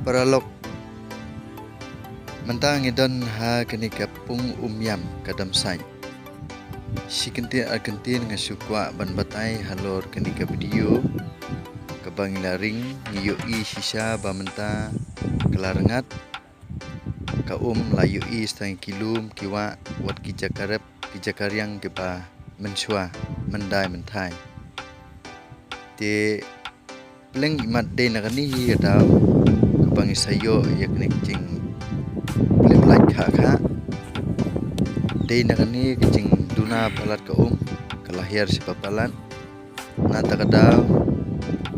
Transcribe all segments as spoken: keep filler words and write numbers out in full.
Paralok, mynta ngi don ha kane ka pung um ïam ka Damsait. Shi kyntien ar kyntien nga shu kwah ban batai halor kane ka video kaba ngi la ring. Ngi ïohi shisha ba mynta ka la rngat ka um, la ïohi tang ki lum ki wah wat ki jaka rep ki jaka riang kiba mynshuwa, myndai mynthai. Te pleng imat dei na kane hi ka daw kaba ngi sa ïoh ïa kane ka jingpyllep lait kha kha. Dei na kane ka jingduna palat ka um ka la hiar shi palat. Na kata ka daw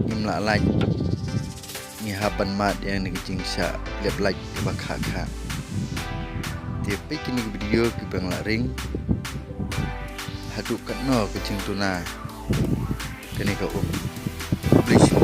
ngim lah lait, ngi hap ban mad ïa kane ka jingshah pyllep lait kaba kha kha. Te peit kine ki video kiba ngi la ring haduh katno ka jingduna kane ka um. Khublei shibun.